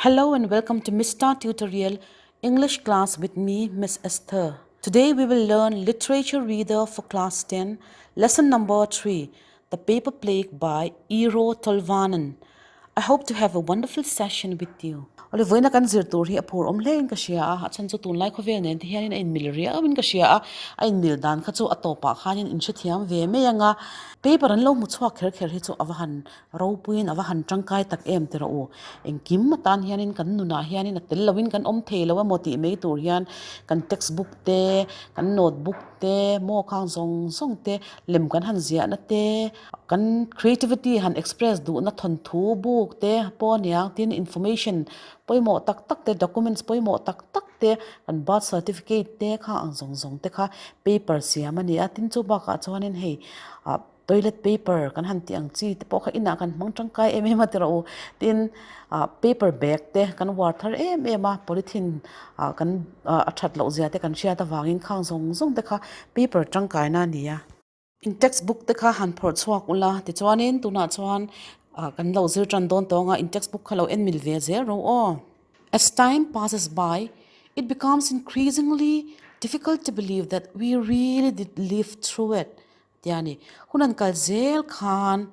Hello and welcome to Mr. Tutorial English class with me, Miss Esther. Today we will learn Literature Reader for Class 10, Lesson number 3, The Paper Plague by Eero Tolvanen. I hope to have a wonderful session with you. Ole voina kan zir tur hi a phur awm hle in ka hria a, a chhan chu tunlai khawvel nen te hianin a inmil riau in ka hria a, a inmil dan kha chu a tawpah khanin in hrethiam ve mai ang a. Paper an lo hmu chhuak kher kher hi chu a va han Ropuiin a va han tangkai tak em ti rawh u. Engkim atan hianin kan nunah hianin a tel loin kan awm thei lo emaw tih mai tur hian kan textbook te, kan notebook te, maw khang zawng zawng te, lem kan han ziahna te, kan creativity han express duhna thawnthu book te pawh a niang tin information pawimawh tak tak te, documents pawimawh tak tak te, kan birth certificate te kha ang zawng zawng te kha paper siam a ni a. Tin chu bakah chuanin hei ah. Toilet paper kan han tih ang chi te pawh kha inah kan hmang tangkai em em a ti rawh u. Tin, ah paper bag te kan uar thar em em a, polythene ah kan a that loh zia te kan hriat avangin khang zawng zawng te kha paper tangkaina a ni a. In text book te kha han phawrh chhuak ula tichuanin tunah chuan ah kan lo zir tan dawn tawng a, in text book kha lo en mil ve zel rawh aw. As time passes by, it becomes increasingly difficult to believe that we really did live through it. Tia ni, hun an kal zel khan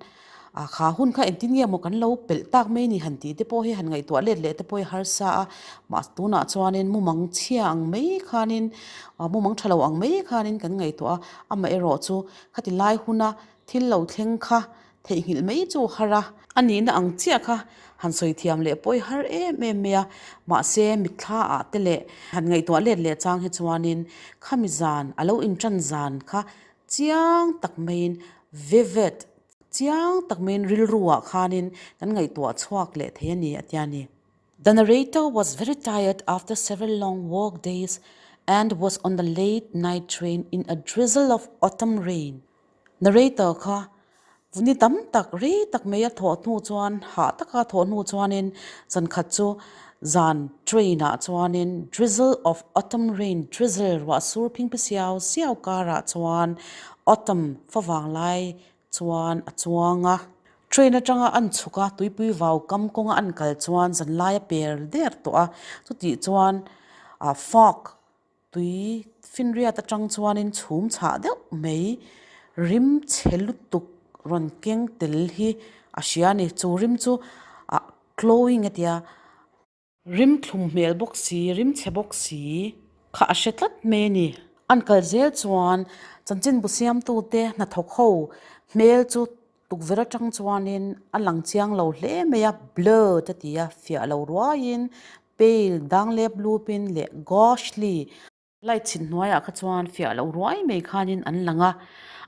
ah kha hun kha engtin nge maw kan lo pelh tak mai ni han tih te pawh hi han ngaihtuah let leh te pawh hi harsa a, mahse tunah chuanin mumang chhia ang mai khanin ah mumang tha lo ang mai khanin kan ngaihtuah a, amaherawh chu khati lai huna thil lo thleng kha Theihnghilh mai chu har a. A nihna ang chiah kha han sawi thiam leh pawi har em em mai a, mahse mitthla ah te leh han ngaihtuah let leh chang hi chuanin khami zan a lo inṭan zan kha chiang tak maiin vivid chiang tak maiin rilru ah khanin kan ngaihtuah chhuak leh thei a ni a tia ni. The narrator was very tired after several long work days and was on the late night train in a drizzle of autumn rain. Narrator kha ni tam tak rei tak mai a thawh hnu chuan hah taka a thawh hnu chuanin zan khat chu zan train ah chuanin drizzle of autumn rain drizzle ruah sur phingphi siau siau karah chuan autumn favang lai chuan a chuang a. Train atanga an chhuk a tuipui vau kam kawnga an kal chuan zan lai a per der tawh a chutih chuan ah fog Tui finriat atang chuanin chhum chhah deuh mai rim chhe lutuk rawn keng tel hi a hria a ni. Chu rim chu ah glowing a tia rim thlum hmel bawk si rim chhe bawk si kha a hre tlat mai a ni. An kal zel chuan chanchinbu siamtute hnathawk ho hmel chu tukverh atang chuanin a lang chiang lo hle mai a blurred a ti a fiah lo ruaiin Pale, danglep lupin leh ghostly light chhin hnuaiah kha chuan fiah loh ruai mai khanin an lang a,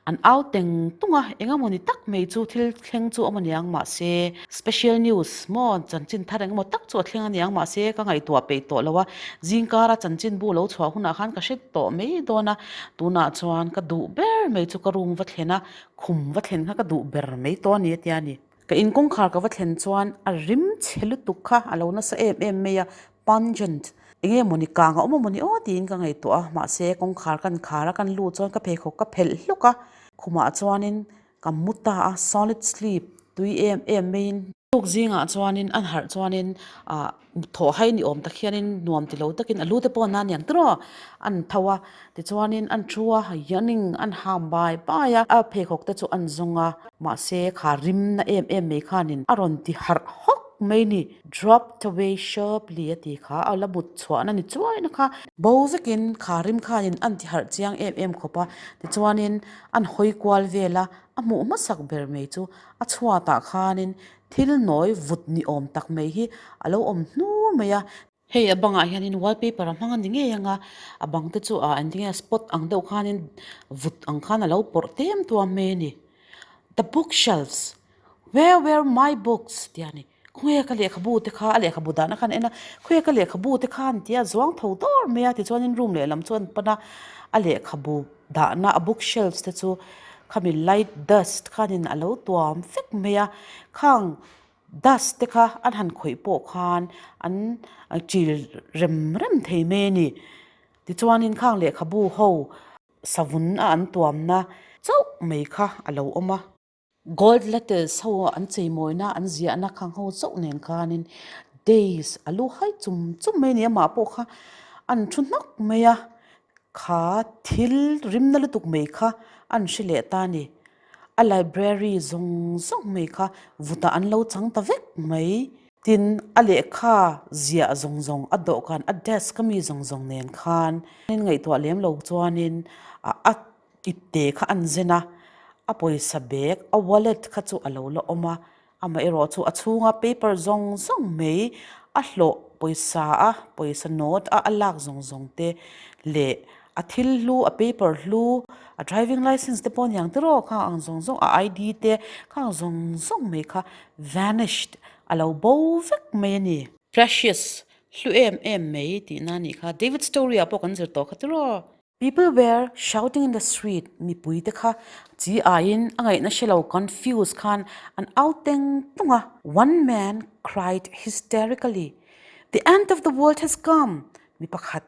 an au teng tung a, eng emawni tak mai chu thil thleng chu awm aniang mahse special news maw chanchin thar eng emaw tak chu a thleng aniang mahse ka ngaihtuah peih tawh lo a, zingkara chanchinbu lo chhuah hunah khan ka hre tawh mai dawn a, tunah chuan ka duh ber mai chu ka room va thlen a, khum va thlen kha ka duh ber mai tawh a ni a tia ni. Ka in kawngkhar ka va thlen chuan a rim chhe lutuk kha a lo nasa em em mai a, pungent eng nge mawni kang a awm a mawni aw tiin ka ngaihtuah a, mahse kawngkhar kan khar a kan lut chuan ka pheikhawk ka phelh hlawk a, khumah chuanin ka mu ta a, solid sleep tui em em maiin. Tuk zingah chuanin an harh chuanin ah thawh hai ni awm tak hianin nuam ti lo takin a lu te pawh an aniang tiraw an tho a tichuanin an thu a yawning an ham bai bai a a pheikhawk te chu an zawng a mahse kha rim na em em mai khanin a rawn ti harh hawk mai ni dropped away sharply a tih kha a la mut chhuahna ni chuaina kha bo vekin kha rim khanin an ti harh chiang em em khawp a tichuanin an hawi kual vel a a hmuh hmasak ber mai chu a chhuatah khanin Thil nawi vut ni awm tak mai hi a lo awm hnur mai a. Hei a bangah hianin wallpaper a hmang a ni ngei ang a, a bang te chu ah engtin nge spot ang deuh khanin vut ang khan a lo pawrh tem tuam mai a ni. The bookshelves, where were my books tih a ni. Khawnge ka lehkhabu te kha a lehkhabu dahna khan en a, khawnge ka lehkhabu te khan tia zuang tho dawr mai a tichuanin room lehlam chu an pan a, a lehkhabu dahna a bookshelves te chu khami light dust khanin a lo tuam vek mai a khang dust te kha an han khawih pawh khan an chil rem rem thei mai a ni tichuanin khang lehkhabu ho savun a an tuamna chauh mai kha a lo awm a. Gold letters ho an cheimawina an ziahna khang ho chauh nen khanin. Dazed, a lu hai chum chum mai a ni, amah pawh kha an thu hnawk mai a, kha thil rimna lutuk mai kha an hre leh ta a ni. A library zawng zawng mai kha vutah an lo chang ta vek mai. Tin, a lehkha ziah zawng zawng, a dawhkan, a desk a mi zawng zawng nen khan ngaihtuah lem lo chuanin a ipte kha an zen a, a pawisa bag, a wallet kha chu a lo la awm a, Amaherawh chu a chhunga paper zawng zawng mai a hlawh pawisa a pawisa note a a lak zawng zawng te leh a thil hlu a paper hlu a driving licence te pawh aniang tiraw khang ang zawng zawng a ID te khang zawng zawng mai kha vanished a lo bo vek mai a ni. Precious hlu em em mai tihna a nih kha David story ah pawh kan zir tawh kha tiraw. People were shouting in the street, mipui te kha chi aiin a ngaihna hre lo confused khan an au teng tung a. One man cried hysterically, The end of the world has come! Mi pakhat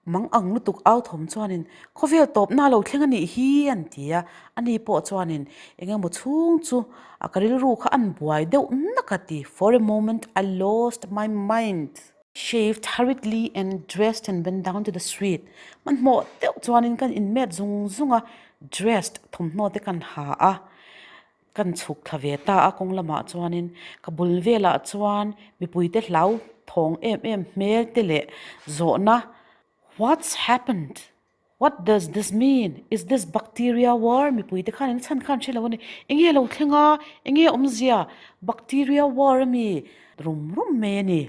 mang ang lutuk au thawm chuanin khawvel tawpna a lo thleng a nih hi an ti a, ani pawh chuanin eng emaw chhung chu a ka rilru kha an buai deuh nak a ti, For a moment I lost my mind. Shaved hurriedly and dressed and went down to the street. Hmanhmawh deuh chuanin kan inmet zung zung a, dressed thawmhnaw te kan ha a, kan chhuk thla ve ta a kawng lamah chuanin ka bul velah chuan mipuite hlau thawng em em hmel te leh zawhna What's happened? What does this mean? Is this bacteria war? Mipuite khan in chhan khan hre lo a ni. Enge lo thleng a? Enge awmzia? Bacteria war a mi? Rum rum mai a ni.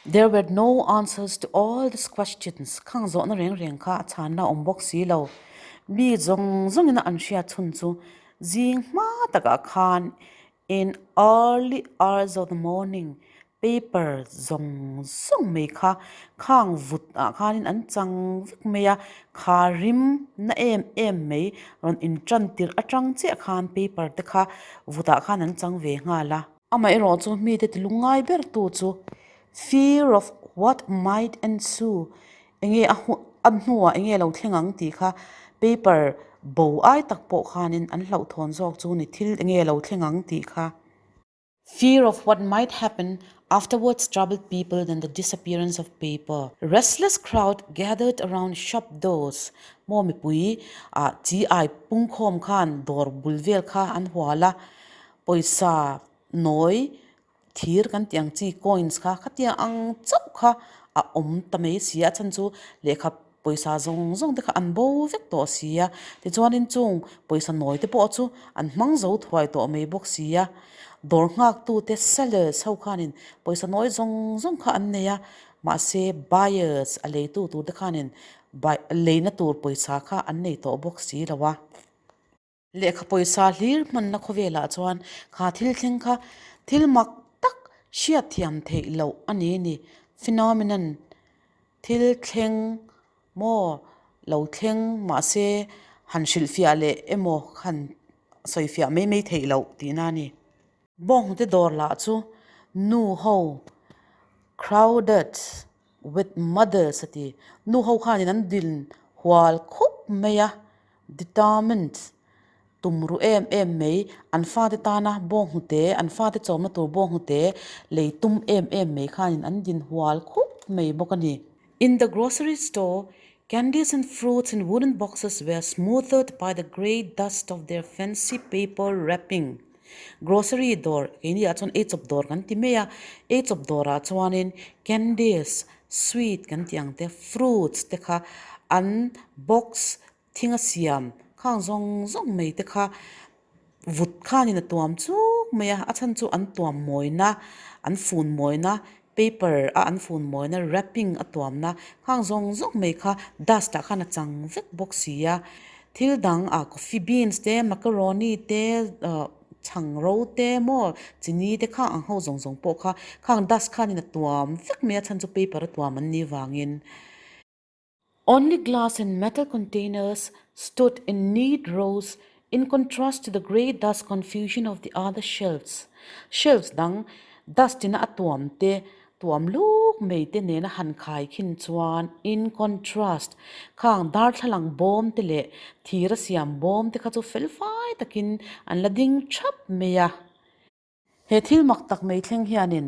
There were no answers to all these questions. Khang zawhna reng reng kha a chhanna a awm bawk si lo. Mi zawng zawngin a an hriat chhun chu zing hma takah khan In early hours of the morning, paper zawng zawng mai kha khang vut ah khanin an chang vek mai a, kha rim na em em mai rawn in tan tirh atang chiah khan paper te kha vut ah khan an chang ve nghal a. Amaherawh chu mite ti lungngai ber tu chu fear of what might ensue Enge a a hnuah enge lo thleng ang tih kha paper bo ai tak pawh khanin an hlauhthawn zawk chu ni thil enge lo thleng ang tih kha. Fear of what might happen afterwards troubled people than the disappearance of paper. Restless crowd gathered around shop doors maw mipui ah chi ai pungkhawm khan dawr bul vel kha an hual a, pawisa nawi Thir kan tih ang chi coins kha khatiang ang chauh kha a awm ta mai si a, a chhan chu lehkha pawisa zawng zawng te kha an bo vek tawh si a, tichuanin chung pawisa nawi te pawh chu an hmang zo thuai tawh mai bawk si a, dawr nghak tu te sellers ho khanin pawisa nawi zawng zawng kha an nei a, mahse buyers a lei tu tur te khanin buy leina tur pawisa kha an nei tawh bawk si lo a. Lehkha pawisa hlir hmanna khawvelah chuan kha thil thleng kha thil mak tak hriat thiam theih loh a ni ni. Phenomenon, thil thleng maw lo thleng mahse han hrilhfiah leh emaw han sawifiah mai mai theih loh tihna a ni. Bawngte dawr lah chu nu ho crowded with mothers a ti. Nu ho khanin an din hual khup mai a, determined tum ruh em em mai, an fate tana bawnghnute, an fate chawmna tur bawnghnute lei tum em em mai khanin an din hual khup mai bawk a ni. In the grocery store, candies and fruits in wooden boxes were smothered by the grey dust of their fancy paper wrapping. Grocery dawr keini ah chuan eichawp dawr kan ti mai a, eichawp dawrah chuanin candies, sweet kan tih ang te, fruits te kha an box thing a siam khang zawng zawng mai te kha vut khanin a tuam chuk mai a, a chhan chu an tuam mawina an fun mawina paper a an fun mawina wrapping a tuamna khang zawng zawng mai kha dust ah khan a chang vek bawk si a, thil dang ah coffee beans te macaroni te ah chhang ro te maw chini te khang ang ho zawng zawng pawh kha khang dust khanin a tuam vek mai a chhan chu paper a tuam an nih vangin. Only glass and metal containers stood in neat rows in contrast to the grey dust confusion of the other shelves. Shelves dang dust ina a tuam te, tuam luk mai te nena han khai khin chuan in contrast khang darthlalang bawm te leh thir a siam bawm te kha chu fel fai takin an la ding thap mai a. He thil mak tak mai thleng hianin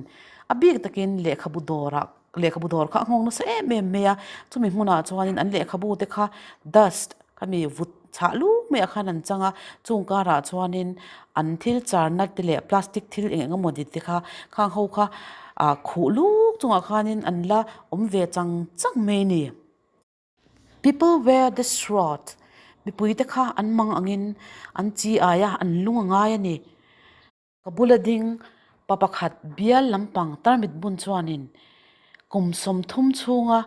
A bik takin lehkhabu dawrah lehkhabu dawr kha a nghawng nasa em em mai a, chumi hmunah chuanin an lehkhabu te kha dust khami vut chhah luk maiah khan an chang a, chung karah chuanin an thil charna te leh plastic thil eng eng emaw te kha khang ho kha ah khuh luk chungah khanin an la awm ve chang chang mai a ni. People were distraught, mipui te kha an mang angin an chi ai a, an lung a ngai a ni. Ka bula ding pa pakhat bial lampang tarmit bun chuanin kum 30 chhunga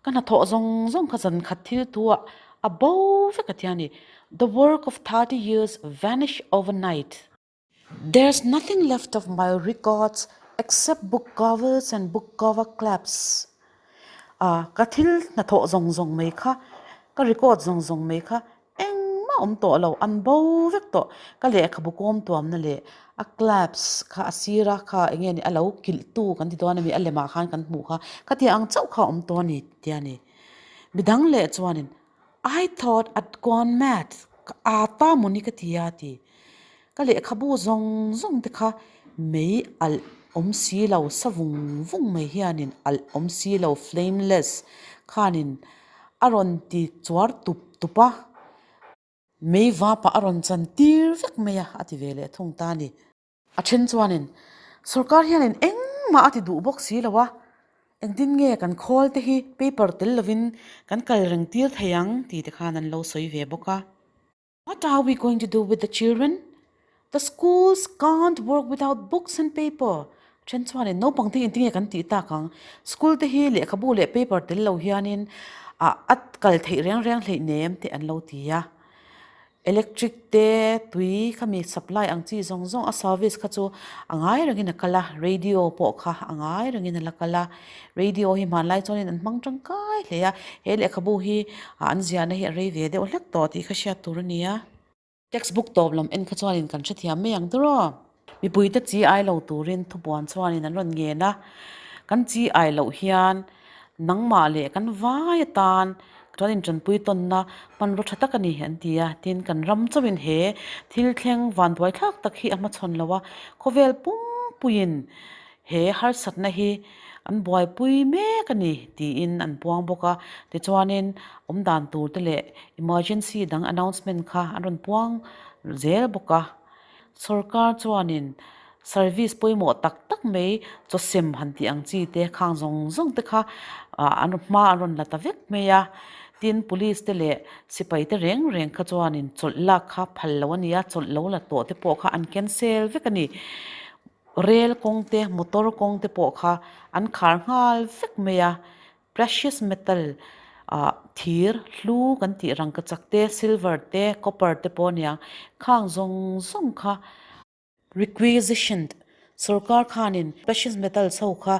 ka hnathawh zawng zawng kha zan khat thil thu ah a bo vek a ti a ni, The work of 30 years vanished overnight. There's nothing left of my records except book covers and book cover clasps. Ka thil hnathawh zawng zawng mai kha, ka record zawng zawng mai kha Engmah awm tawh lo, an bo vek tawh. Ka lehkhabu kawm tuamna leh a claps kha a sira kha eng nge ni a lo kilh tu kan ti dawn a mi a lemah khan kan hmuh kha khatiang ang chauh kha a awm tawh a ni tia a ni. Midang leh chuanin I thought I'd gone mad ka aa ta mawni ka ti a ti. Ka lehkhabu zawng zawng te kha mei alh awm si lo sa vung vung mai hianin alh awm si lo flameless khanin a rawn ti chuar tup tup a, mei vapah a rawn chan tir vek mai a, a ti ve leh thung ta a ni. A then chuanin, Sorkar hianin engmah a ti duh bawk si lo a, engtin nge kan khawl te hi paper tel lovin kan kal reng tir thei ang tih te khan an lo sawi ve bawk a. What are we going to do with the children? The schools can't work without books and paper. Then chuanin naupang te hi engtin nge kan tih tak ang? School te hi lehkhabu leh paper tel lo hianin ah a kal theih reng reng hleih nem te an lo ti a. Electric te, tui khami supply ang chi zawng zawng a service kha chu a ngai rengin a kal a, radio pawh kha a ngai rengin a la kal a. Radio hi hmanlai chuanin an hmang tangkai hle a, he lehkhabu hi an ziahna hi a rei ve deuh hlek tawh tih kha hriat tur a ni a. Textbook tawp lam en kha chuanin kan hrethiam mai ang tawh. Mipuite chi ai lo turin thupuan chuanin an rawn ngen a, kan chi ai loh hian nangmah leh kan vai atan chuanin tanpui tawnna hmanraw tha tak a ni an ti a, tin kan ram chauhin he thil thleng vanduai thlak tak hi a hmachhawn lo a, khawvel pumpuiin He harsatna hi an buaipui mek a ni tiin an puang bawk a. Tichuanin awmdan tur te leh emergency dang announcement kha an rawn puang zel bawk a. Sorkar chuanin service pawimawh tak tak mai chawsem han tih ang chi te khang zawng zawng te kha an hma an rawn la ta vek mai a. Tin police te leh sipai te reng reng kha chuanin chawlh lak kha phal lo a ni a, chawlh lo la tawh te pawh kha an cancel vek a ni. Rel kawng te, motor kawng te pawh kha an khar nghal vek mai a, precious metal ah thir hlu kan tih rangkachak te, silver te, copper te pawh a niang, khang zawng zawng kha requisitioned sorkar khanin precious metals ho kha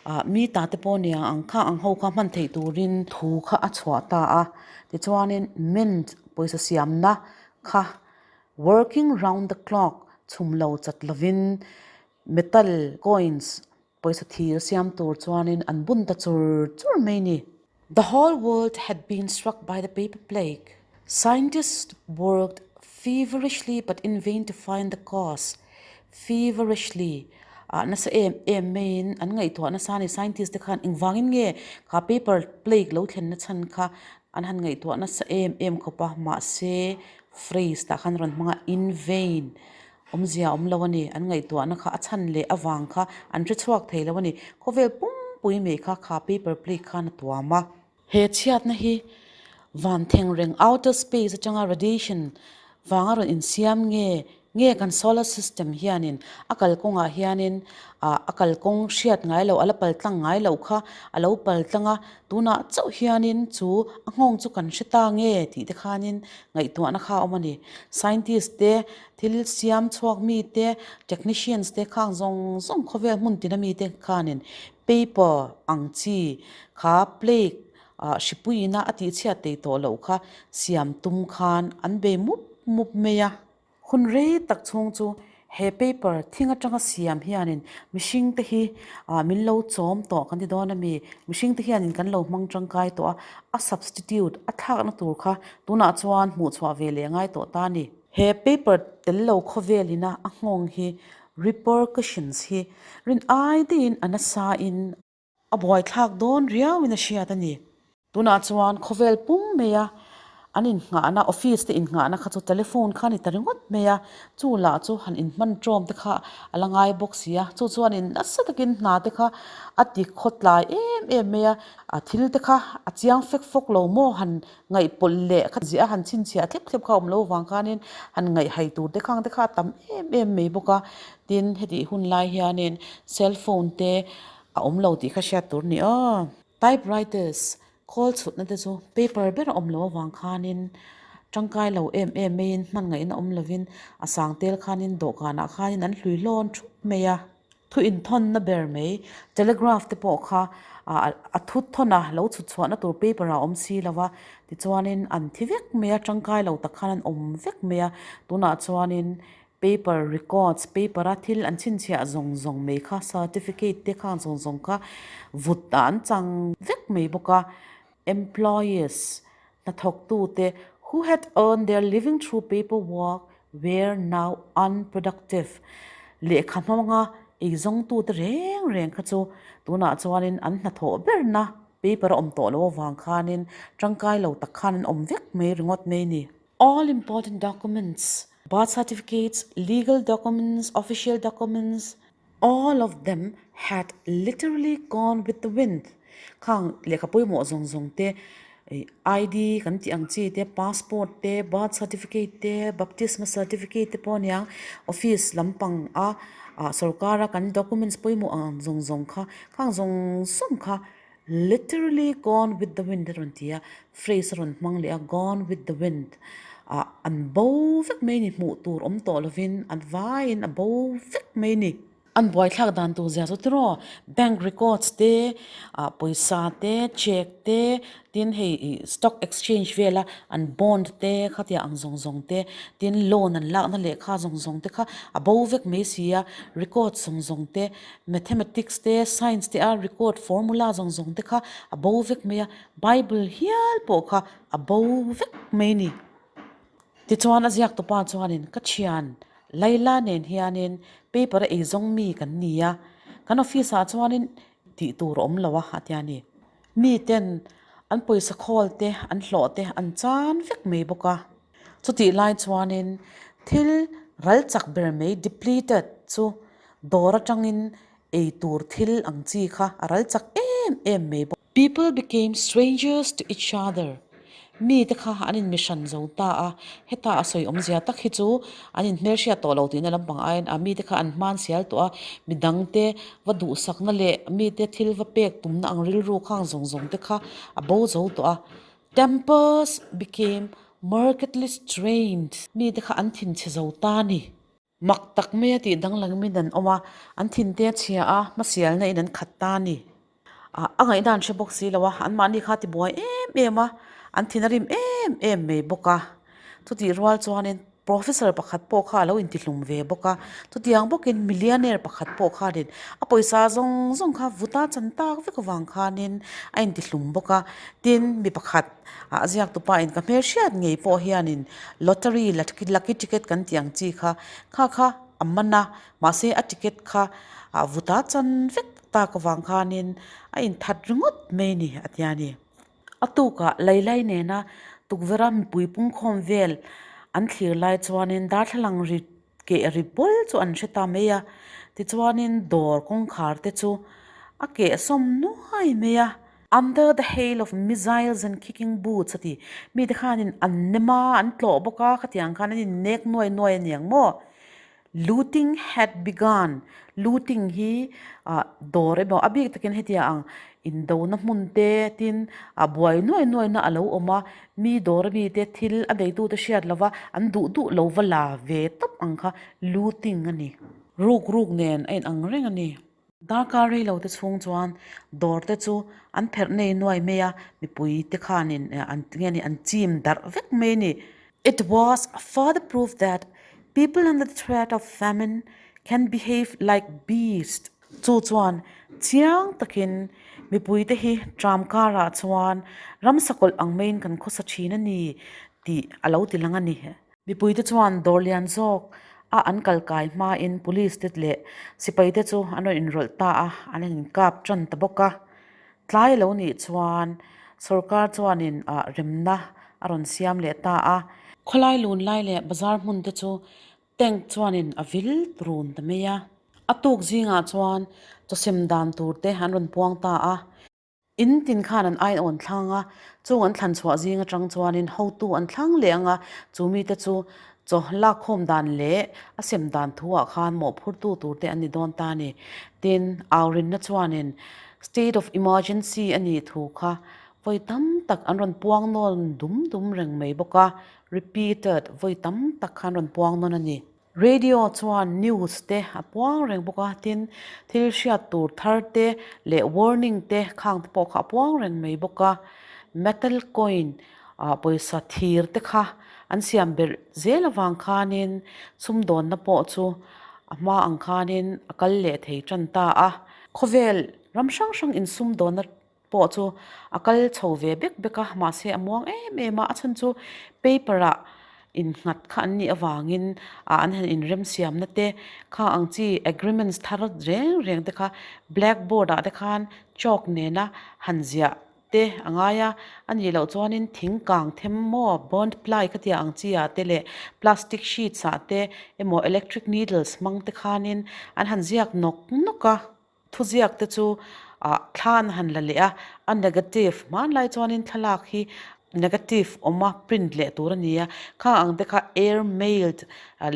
ah mi ta te pawh a niang ang kha ang ho kha hman theih turin thu kha a chhuah ta a, tichuanin mint pawisa siamna kha Working round the clock chhum lo chat lovin metal coins pawisa thir siam tur chuanin an bun ta chur chur mai ni. The whole world had been struck by the paper plague. Scientists worked feverishly but in vain to find the cause. Feverishly ah nasa em em maiin an ngaihtuah nasa a ni. Scientist te khan engvangin nge kha paper plague lo thlenna chhan kha an han ngaihtuah nasa em em khawp a, mahse phrase tah khan rawn hmang a, in vain awmzia awm lo a ni, an ngaihtuahna kha a chhan leh avang kha an hre chhuak thei lo a ni, khawvel pumpui mai kha kha paper plate khan a tuam a. He chhiatna hi van theng reng outer space atanga radiation vanga rawn insiam nge Nge kan solar system hianin a kalkawngah hianin ah a kalkawng hriat ngai loh a la pal tlang ngai loh kha a lo pal tlang a, tunah chauh hianin chu a nghawng chu kan hre ta nge tih te khanin ngaihtuahna kha a awm a ni. Scientist te, thil siam chhuak mi te, technicians te khang zawng zawng khawvel hmun tina mi te khanin paper ang chi kha plague ah hripuiina a tihchhiat tei tawh loh kha siam tum khan an bei mup mup mai a. Hun rei tak chhung chu he paper thing atanga siam hianin mihring te hi ah min lo chawm tawh kan ti dawn a mi, mihring te hianin kan lo hmang tangkai tawh a, a substitute a thlakna tur kha tunah chuan hmuh chhuah ve leh ngai tawh ta a ni. He paper tel lo khawvelina a nghawng hi Repercussions hi rin ai deihin a nasa in a buaithlak dawn riauin a hriat a ni. Tunah chuan khawvel pum mai a an innghahna, office te innghahna kha chu telephone kha a ni ta ringawt mai a, chu lah chu han inhman ṭawm te kha a la ngai bawk si a, chu chuanin nasa takin hna te kha a ti khawtlai em em mai a, a thil te kha a chiang fek fawk lo maw han ngaihpawlh leh kha ziah a han chhinchhiah thlep thlep kha a awm lo vang khanin han ngaihhai tur te khang te kha a tam em em mai bawk a, tin hetih hun lai hianin cellphone te a awm lo tih kha hriat tur a ni aw. Typewriters khawl chhutna te chu paper ber a awm loh avang khanin tangkai lo em em maiin hman ngaihna awm lovin a sang tel khanin dawhkanah khanin an hlui hlawn thup mai a. Thu inthawnna ber mai telegraph te pawh kha a thu thawn a lo chhut chhuahna tur paper ah a awm si lo va tichuanin an thi vek mai a tangkai lo tak khan an awm vek mai a tunah chuanin Paper records, paper a thil an chhinchhiah zawng zawng mai kha certificate te khang zawng zawng kha vut ah an chang vek mai bawk a. Employees, hnathawktute, who had earned their living through paper work were now unproductive, lehkha hmanga eizawngtute reng reng kha chu tunah chuanin an hnathawh berna paper a awm tawh loh avang khanin tangkai lo tak khan an awm vek mai ringawt mai a ni. All important documents, birth certificates, legal documents, official documents, all of them had literally gone with the wind. Khang lehkha pawimawh zawng zawng te, ID kan tih ang chi te, passport te, birth certificate te, baptisma certificate te pawh aniang, office lampang a sorkara kan documents pawimawh ang zawng zawng kha, khang zawng zawng kha Literally gone with the wind a rawn ti a, phrase a rawn hmang leh a, gone with the wind ah an bo vek mai a ni, hmuh tur awm tawh lovin an vaiin a bo vek mai a ni. An buaithlak dan tur zia chu tiraw, bank records te, ah pawisa te, cheque te, tin hei ih stock exchange vela an bond te khatia ang zawng zawng te, tin loan an lakna lehkha zawng zawng te kha a bo vek mai si a, records zawng zawng te Mathematics te, Science te a record formula zawng zawng te kha a bo vek mai a, Bible hial pawh kha a bo vek mai a ni. Tichuan a ziak tupa chuanin ka thian Laila nen hianin paper a eizawng mi kan ni a, kan office ah chuanin tih tur a awm lo a a ti a ni. Mi ten an pawisa khawl te, an hlawh te an chan vek mai bawk a. Chutih lai chuanin thil ral chak ber mai depleted chu dawr atangin ei tur thil ang chi kha a ral chak em em mai bawk. People became strangers to each other. Mite kha an inmihran zo ta a, heta a sawi awmzia tak hi chu an inhmelhriat tawh lo tihna lampang aiin a mite kha an hman sial tawh a, midangte va duhsakna leh mite thil va pek tumna ang rilru khang zawng zawng te kha a bo zo tawh a. Tempers became markedly strained. Mite kha an thinchhe zo ta a ni. Mak tak mai a tih danglam in an awm a, an thinte a chhia a, hmasialna in an khat ta a ni. A ngaihna an hre bawk si lo a, anmahni kha a ti buai em em a, an thin a rim em em mai bawk a. Chutih rual chuanin Professor pakhat pawh kha a lo intihlum ve bawk a, chutiang bawkin millionaire pakhat pawh khanin a pawisa zawng zawng kha vuta chan tak vek avang khanin a intihlum bawk a. Tin, mi pakhat a ziak tupa in ka hmelhriat ngei pawh hianin lottery lucky ticket kan tih ang chi kha kha kha a man a, mahse a ticket kha vuta chan vek tak avang khanin a inthat ringawt mai a ni a ti a ni. A tukah Lailai nena tukverha mipui pungkhawm vel an thlir lai chuanin darthlalang ri keh ri bawl chu an hre ta mai a, tichuanin dawr kawngkhar te chu a keh sawm nuai mai a. Under the hail of missiles and kicking boots a ti. Mite khanin an nem a, an tlawh bawk a, khatiang khan an innek nuai nuai a niang maw? Looting had begun, Looting hi dawr emaw a bik takin hetia ang indona hmun te tin a buai nuai nuai na a lo awm a, mi dawr ami te thil a neitu te hriat lova an duh duh lo va la ve tawp ang kha looting a ni. Ruk ruk nen a inang reng a ni. Darkar rei lo te chhung chuan dawr te chu an pherh nei nuai mai a, mipui te khanin an nge ni an chim darh vek mai a ni. It was further proof that people under the threat of famine can behave like beasts. Chu chuan chiang takin mipui te hi tram karah chuan ramsa kawlh ang maiin kan khawsa thin a ni tih a lo ti lang a ni. Mipui te chuan dawr lian zawk a an kal kai hmain police te leh sipai te chu an rawn inrawlh ta a, an rawn inkap tan ta bawk a. Tlai lo nih chuan sorkar chuanin ah remna a rawn siam leh ta a. Khawlai lun lai leh bazar hmun te chu tank chuanin a vil run ta mai a. A tuk zingah chuan chawsem dan tur te an rawn puang ta a. In tin khan an aiawn thlang a, chung an thlan chhuah zing atang chuanin hotu an thlang leh ang a, chu mite chu chaw lakkhawm dan leh a sem dan thuah khan mawhphurtu tur te an ni dawn ta a ni. Tin, aurinna chuanin State of Emergency a nih thu kha vawi tam tak an rawn puang nawn dum dum reng mai bawk a, repeated, vawi tam tak kha an rawn puang nawn a ni. Radio chuan news te a puang reng bawk a, tin thil hriat tur thar te leh warning te khang te pawh kha a puang reng mai bawk a. Metal coin ah pawisa thir te kha an siam belh zel avang khanin sumdawnna pawh chu a hma ang khanin a kal leh thei tan ta a. Khawvel ram hrang hrang insumdawnna pawh chu a kal chho ve bek bek a, mahse a muang em em a, a chhan chu paper ah innghat kha an nih avangin ah an han inremsiamna te kha ang chi agreements thar reng reng te kha blackboard ah te khan chalk nena han ziah te a ngai a, a nih loh chuanin thing kang them maw burnt ply kha tia ang chi ah te leh plastic sheets ah te emaw electric needles hmang te khanin an han ziak nawk nawk a. Thuziak te chu ah thla an han la leh a, a negative hmanlai chuanin thlalak hi negative awm a print leh tur a ni a, khang ang te kha air mailed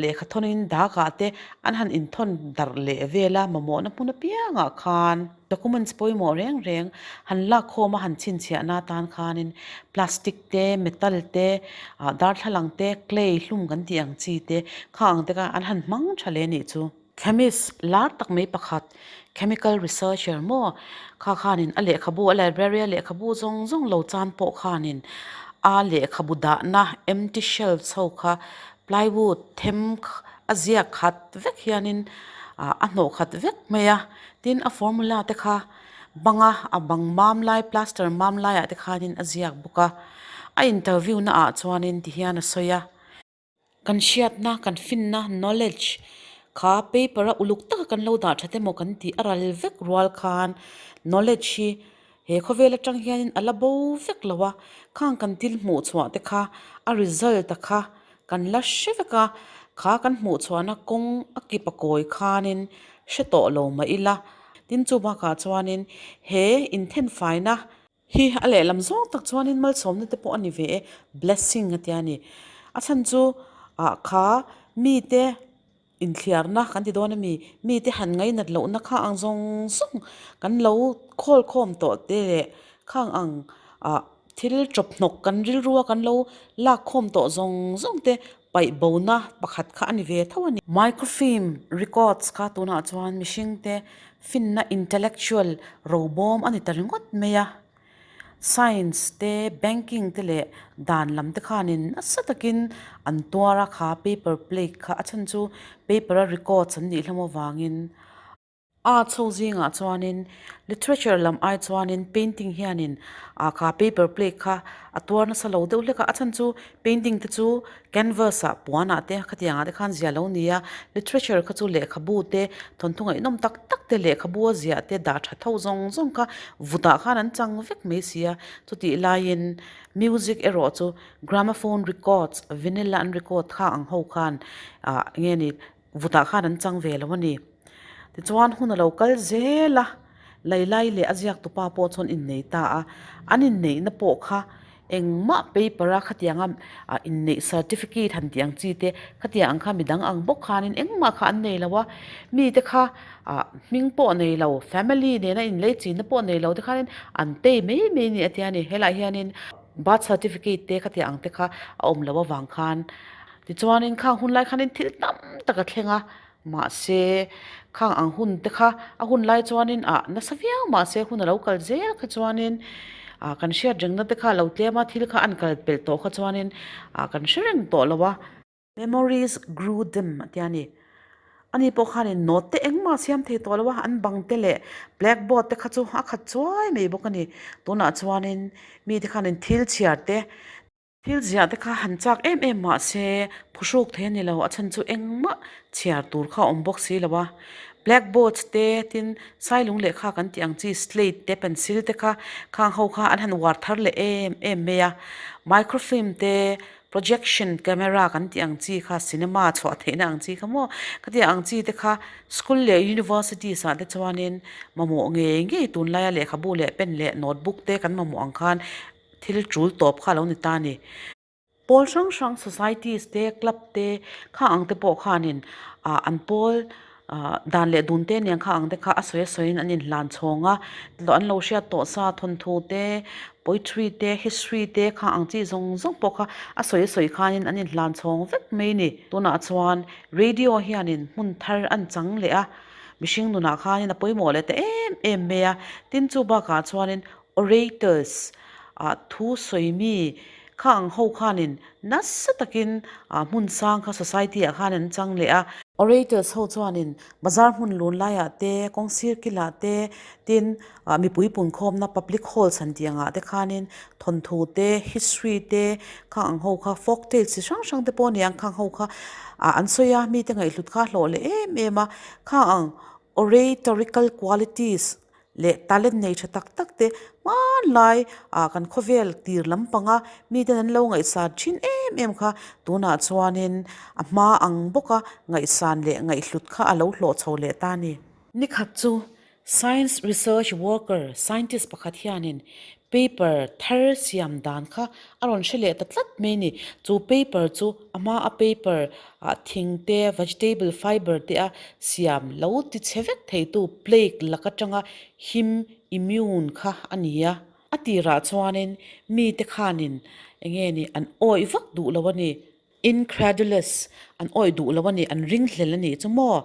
lehkha thawnin dak ah te an han inthawn darh leh vel a mamawhna hmun apiangah khan documents pawimawh reng reng han lakkhawm a han chhinchhiahna atan khanin plastic te metal te ah darthlalang te clay hlum kan tih ang chi te khang ang te kha an han hmang tha leh a nih chu. Chemist lar tak mai pakhat, chemical researcher maw kha khanin a lehkhabu a library a lehkhabu zawng zawng lo chan pawh khanin a lehkhabu dahna empty shelves ho kha plywood them a ziak khat vek hianin ah a hnawh khat vek mai a, tin a formula te kha banga a bang mam lai plaster mam laiah te khanin a ziak bawk a, a interview na ah chuanin tihian a sawi a. Kan hriatna, kan finna, knowledge, kha paper a uluk taka kan lo dah that emaw kan tih a ral vek rual khan knowledge hi he khawvel atang hianin a la bo vek lo a, khang kan thil hmuh chhuah te kha a result a kha kan la hre vek a, kha kan hmuh chhuahna kawng a kip a kawi khanin hre tawh lo mah ila. Tin chu bakah chuanin he inthenfaina Hi a lehlam zawng tak chuanin malsawmna te pawh a ni ve e, blessing a tia ni. A chhan chu ah kha mite inthliarna kan ti dawn a mi, mite han ngainat lohna kha ang zawng zawng kan lo khawl khawm tawh te leh khang ang ah thil chawp hnawk kan rilrua kan lo lak khawm tawh zawng zawng te paih bona pakhat kha a ni ve tho a ni. Microfilm records kha tunah chuan mihringte finna intellectual robawm a ni ta ringawt mai a. Science te, banking te leh dan lam te khanin nasa takin an tuar a kha paper plate kha a chhan chu paper a records an nih hlawm avangin. A chho zingah chuanin literature lam ai chuanin painting hianin ah kha paper plate kha a tuar nasa lo deuh hlek a, a chhan chu painting te chu canvas ah puan ah te khatiang ah te khan zia lo ni a, literature kha chu lehkhabu te thawnthu ngaihnawm tak tak te lehkhabu a ziah te dah tha tho zawng zawng kha vutah khan an chang vek mai si a, chutih laiin music erawh chu gramophone records vinyl a an record kha ang ho khan ah enge ni Vutah khan an chang ve lo a ni. Tichuan hun a lo kal zel a, Lailai leh a ziaktupa pawh chuan innei ta a. An inneihna pawh kha engmah paper a khatianga inneih certificate han tih ang chi te, khatiang ang kha midang ang bawk khanin engmah kha an nei lo a. Mite kha hming pawh nei lo, family nena inlei chinna pawh nei lo te khanin an pay mai mai a ni a tia a ni. Helaiah hianin birth certificate te khatiang ang te kha a awm loh avang khan Tichuanin khang hun lai khanin thil tam tak a thleng a, mahse khang ang hun te kha a hun lai chuanin ah nasa viau mahse hun a lo kal zel kha chuanin ah kan hriat rengna te kha a lo tlem a, thil kha an kal pelh tawh kha chuanin ah kan hre reng tawh lo a. Memories grew dim a tia ni. Ani pawh khanin note te engmah a siam thei tawh lo a, an bang te leh blackboard te kha chu a khat chuai mai bawk a ni. Tunah chuanin mite khanin thil chhiar te. Thil ziah te kha han chak em em mah se phuhruk thei a ni lo, a chhan chu engmah chhiar tur kha a awm bawk si lo a. Blackboards te tin sailung lehkha kan tih ang chi slate te pencil te kha khang ho kha an han uar thar leh em em mai a. Microfilm te projection camera kan tih ang chi kha cinema chhuah theihna ang chi kha maw khatiang ang chi te kha school leh universities ah te chuanin mamawh ngei ngei tunlaia lehkhabu leh pen leh notebook te kan mamawh ang khan thil tul tawp kha a lo ni ta a ni. Pawl hrang hrang societies te club te kha ang te pawh khanin ah an pawl ah dan leh dun te aniang kha ang te kha a sawi a sawiin an inhlan chhawng a an lo hriat tawh sa thawnthu te poetry te history te kha ang chi zawng zawng pawh kha a sawi a sawi khanin an inhlan chhawng vek mai a ni. Tunah chuan radio hianin hmun thar an chang leh a mihring nunah khanin a pawimawh leh ta em em mai a tin chu bakah chuanin Orators ah thu sawi mi kha ang ho khanin nasa takin ah hmun sang kha society ah khan an chang leh a. Orators ho chuanin bazar hmun lun laiah te, kawng sir kilah te, tin ah mipui punkhawmna public halls han tih angah te khanin thawnthu te, history te kha ang ho kha folk tales chi hrang hrang te pawh a ni ang khang ho kha ah an sawi a, mite ngaihhlut kha a hlawh leh em em a, khang ang oratorical qualities leh talent nei tha tak tak te hmanlai ah kan khawvel tir lampanga miten an lo ngaihsan thin em em kha tunah chuanin a hma ang bawka ngaihsan leh ngaihhlut kha a lo hlawh chho leh ta a ni. Nikhat chu science research worker scientist pakhat hianin paper thar siam dan kha a rawn hre leh ta tlat mai a ni. Chu paper chu a hma a paper ah thing te vegetable fiber te a siam lo ti chhe vek thei tu plague lak atanga him immune kha a ni a. A tirah chuanin mite khanin eng nge ni an awih vak duh lo a ni. Incredulous an awih duh lo a ni, an ringhlel a nih chu maw?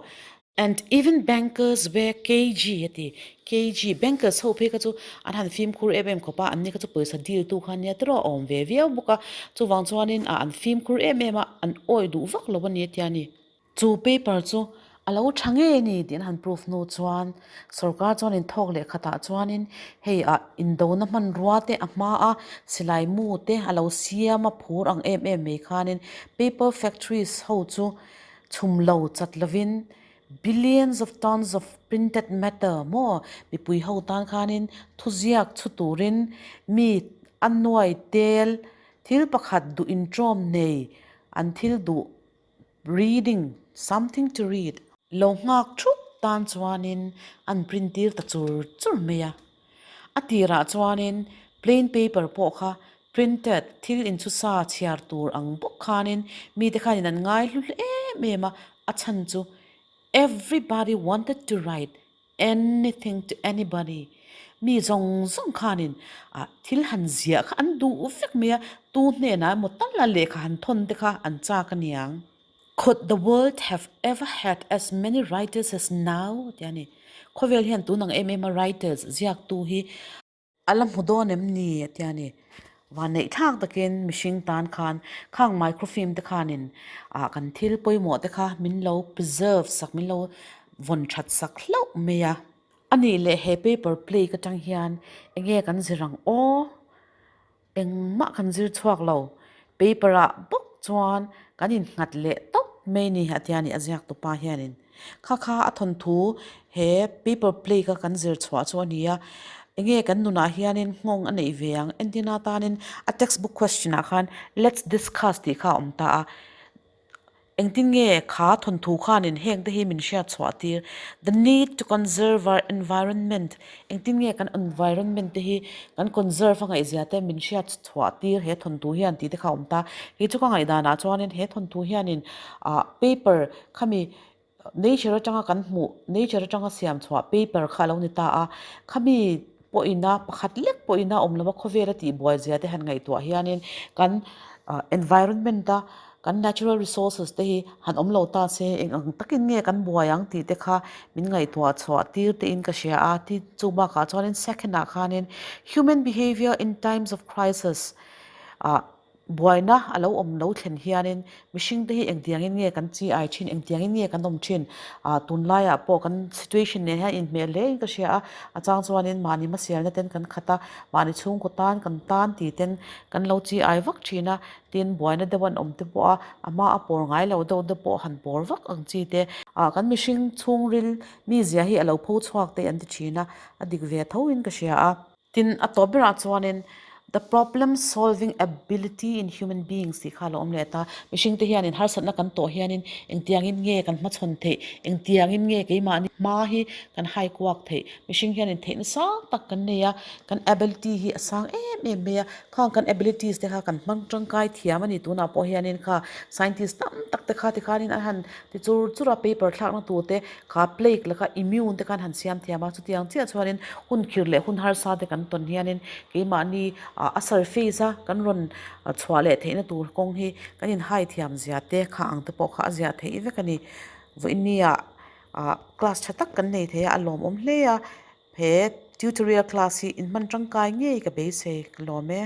And even bankers were cagey a ti. Cagey, bankers ho phei kha chu an han fimkhur em em khawp a, anni kha chu pawisa deal tu kha nia tiraw a awm ve viau bawk a, chuvang chuanin ah an fimkhur em em a, an awih duh vak lo a ni a tia ni. Chu paper chu a lo tha ngei a ni tih an han proof hnu chuan sorkar chuan inthawk leh khatah chuanin hei ah indona hmanrua te a hma a silai mu te a lo siam a phur ang em em mai khanin paper factories ho chu chhum lo chat lovin billions of tons of printed matter maw mipui ho tan khanin thuziak chhu turin mi a nuai tel thil pakhat duh intawm nei an thil duh reading something to read lo nghak thup tan chuanin an print tir ta chur chur mai a a tirah chuanin plain paper pawh kha Printed thil inchhusa chhiar tur ang bawk khanin mite khanin an ngai hlu hle em em a, a chhan chu Everybody wanted to write anything to anybody mi zawng zawng khanin ah thil han ziah kha an duh vek mai a, tu hnenah emaw tal a lehkha han thawn te kha an chak a niang. Could the world have ever had as many writers as now? tia ni. Khawvel hian tun ang em em a writers ziaktu hi A la hmu dawn em ni? a ti a ni. Vanneih thlak takin mihring tan khan khang microfilm te khanin ah kan thil pawimawh te kha min lo preserve sak, min lo vawn that sak hlauh mai a. A nih leh he paper plate atang hian enge kan zir ang aw? Engmah kan zir chhuak lo. Paper ah bawk chuan kan innghat leh tawp mai ni a tia ni a ziak tupa hianin. Kha kha a thawnthu he paper plate a kan zir chhuah chu a ni a, enge kan nunah hianin nghawng a neih ve ang entina tanin a textbook question ah khan let's discuss tih kha a awm ta a. Engtin nge kha thawnthu khanin heng te hi min hriat chhuah tir? The need to conserve our environment Engtin nge kan environment te hi kan conserve a ngaihzia te min hriat chhuah tir he thawnthu hian tih te kha a awm ta. Kei chu ka ngaihdanah chuanin he thawnthu hianin ah paper khami nature atanga kan hmuh nature atanga siam chhuah paper kha a lo ni ta a. Khami pawhina pakhat lek pawhina awm lova khawvela tihbuai zia te han ngaihtuah hianin kan environment a kan natural resources te hi han awm lo ta se eng ang takin nge kan buai ang tih te kha min ngaihtuah chhuah tir te in ka hria a ti chu bakah chuanin second ah khanin human behaviour in times of crisis ah. Buaina a lo awm lo thlen hianin mihringte hi engtiangin nge kan chi ai thin, engtiangin nge kan awm thin? Ah tunlaiah pawh kan situation nen hian inhmeh hle in ka hria a, a chang chuanin mahni hmasialna ten kan khat a, mahni chhungkaw tan kan tan tih ten kan lo chi ai vak thin a, tin buaina deuh an awm te pawh a, a hma a pawr ngai lo deuh te pawh han pawr vak ang chi te. Ah kan mihring chhungril mizia hi a lo pho chhuak te an ti thin a, a dik ve tho in ka hria a. Tin, a tawp berah chuanin The problem solving ability in human beings tih kha a lo awm leh ta. Mihringte hianin harsatna kan tawh hianin engtiangin nge kan hmachhawn theih, engtiangin nge keimahni hma hi kan hai kuak theih. Mihring hianin theihna sang tak kan nei a, kan ability hi a sang em em mai a. Khang kan abilities te kha kan hmang tangkai thiam a ni. Tunah pawh hianin kha scientist tam tak te kha tikhanin an han ti chur chur a, paper thlakna tur te Kha plague laka immune te khan han siam thiam a, chutiang chiah chuanin hun khir leh hun harsa te kan tawn hianin keimahni a surface a kan rawn chhuah leh theihna tur kawng hi kan inhai thiam zia te kha ang te pawh kha a ziah theih vek a ni. Vawiinnia class tha tak kan nei thei a, a lawmawm hle a, he tutorial class hi inhman tangkai ngei ka beisei ka lawm e.